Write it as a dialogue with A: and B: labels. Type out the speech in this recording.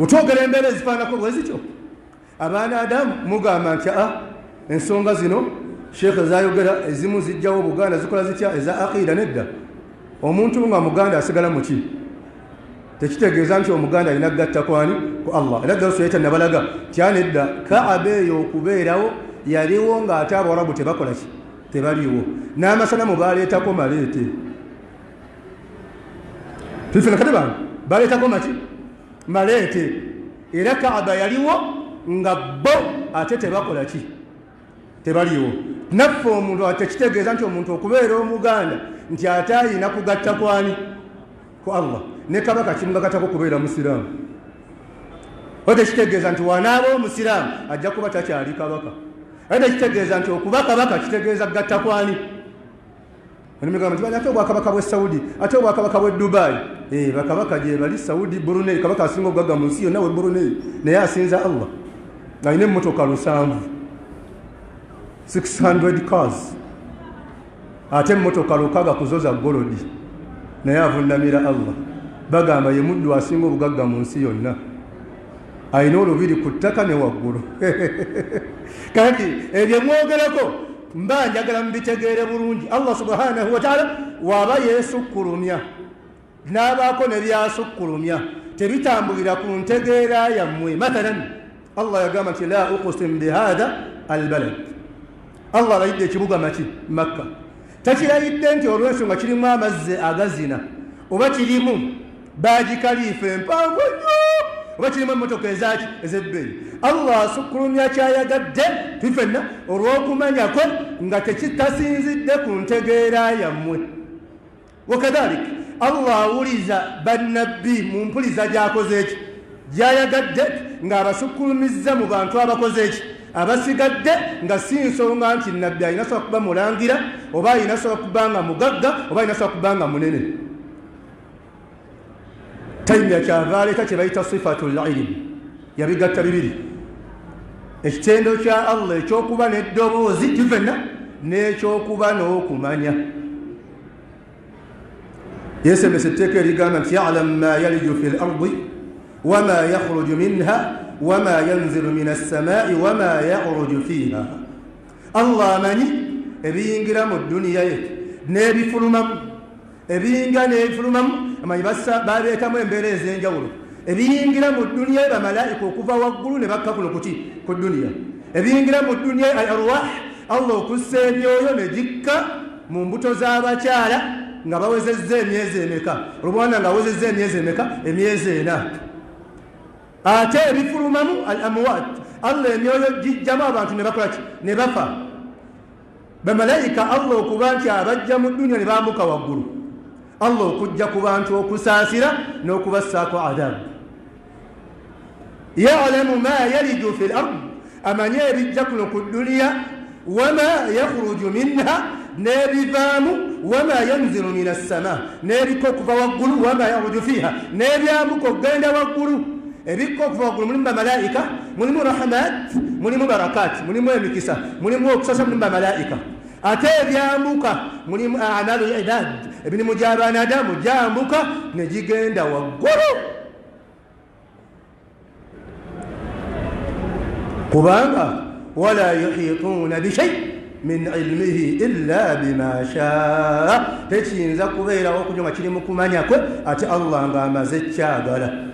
A: Bwetwogera embeera ezifaanako bwe zityo, abaana Adamu mugamba nti ensonga zino sheekhe zayogera ezimu zijjawo Obuganda, zikola zitya eza aqida? Nedda, omuntu nga muganda asigala muki? Tekitegeeza nti omuganda alina kugatta kwani ku Allah. Era darusu yeta nabalaga tyanedda Kaaba eyo okubeerawo yaliwo ng'ate Abawarabu tebakola ki, tebaliwo, n'amasanamu baleetako maleete. Tufena kati bange baleetako maki maleete. Era Kaaba yaliwo nga bo ate tebakola ki, tebaliwo. Naffe omuntu tekitegeeza nti omuntu okubeera omuganda nti ate alina kugatta kwani ku Allah. Ne kabaka kimugagatako kubeera musiraamu, oba tekitegeeza nti wanaaba omusiraamu ajja kuba takyali kabaka. Ate tekitegeeza nti okuba kabaka kitegeeza kugatta kwani. Ate obwakabaka bwe Saudi, ate obwakabaka bwe Dubai, bakabaka gye bali Saudi, Brunei, kabaka asinga obugagga mu nsi yonna we Brunei, naye asinza Allah, alina emmotoka 700, 600 cars, ate emmotoka 6 ku zo za golodi, naye avunnamira Allah. Bagamba ye muddu asinga obugagga mu nsi yonna, alina olubiri ku ttaka ne waggulu. Kati ebyo mwogerako mba njagala mubitegeere bulungi. Allah subhanahu wa ta'ala waba yeesukkulumya n'abaako ne byasukkulumya, tebitambulira ku ntegeera yammwe. Mathalan Allah yagamba nti la uqsim bihadha albalad. Allah alayidde ekibuga maki Makka, takirayidde nti olw'ensonga kirimu amazzi agazina, oba kirimu baagikaliifa empanvu nnyo, oba kirimu emmotoka ezaki ez'ebbeeyi. Allah asukkulumya kyayagadde ffenna olw'okumanya kwe nga tekitasinzidde ku ntegeera yammwe. Wakadhalik Allah awuliza bannabbi mu mpuliza gy'akoze eki gy'ayagadde, ng'abasukkulumizza mu bantu abakoze eki abasigadde, nga si nsonga nti nabbi alina sobola kuba mulangira, oba alina sobola kuba nga mugagga, oba alina sobola kuba nga munene. Taimya kyava aleeta kye bayita sifatul ilm, yabigatta bibiri, ekitendo kya Allah ekyokuba n'eddoboozi tifenna n'ekyokuba n'okumanya. Yesemesa etteeka erigamba nti yalamu ma yaliju fi l ardi wama yakhruju minha wama yanzilu min assamai wama yaruju fiha. Allah amanyi ebiyingira mu duniya ye n'ebifulumamu, ebiyingira n'ebifulumamu, amanyi baleetamu embeera ez'enjawulo. Ebiyingira mu duniya ye bamalayika okuva waggulu ne bakka kuno kuti ku duniya. Ebiyingira mu duniya ye al arwah, Allah okussa emyoyo ne gikka mu mbuto z'abakyala nga bawezezza emyezi emeka, olubwana nga awezezza emyezi emeka, emyezi 4. Ate ebifulumamu al amwat, Allah emyoyo gijjamu abantu ne bakola ki, ne bafa. Bamalayika Allah okuba nti abajja mu duniya ne bambuka waggulu, Allah okujja ku bantu okusaasira n'okubassaako adabu. Yalamu ma yaliju fi l ard, amanye ebijja kuno ku duniya, wama yakhruju minha, n'ebivaamu, wama yanzilu min assama, n'ebikka okuva waggulu, wama yaruju fiha, n'ebyambuka okugenda waggulu. Ebikka okuva waggulu mulimu bamalayika, mulimu rahmat, mulimu barakat, mulimu emikisa, mulimu okusasa, mulimu bamalayika. Ate ebyambuka mulimu amalu ibad, emirimu gy'abaanadamu gyambuka ne gigenda waggulu, kubanga wala yuhituuna bishai min ilmihi illa bima shaa, tekiyinza kubeerawo okunywa nga kiri mu kumanya kwe, ate Allah ng'amaze kyagala.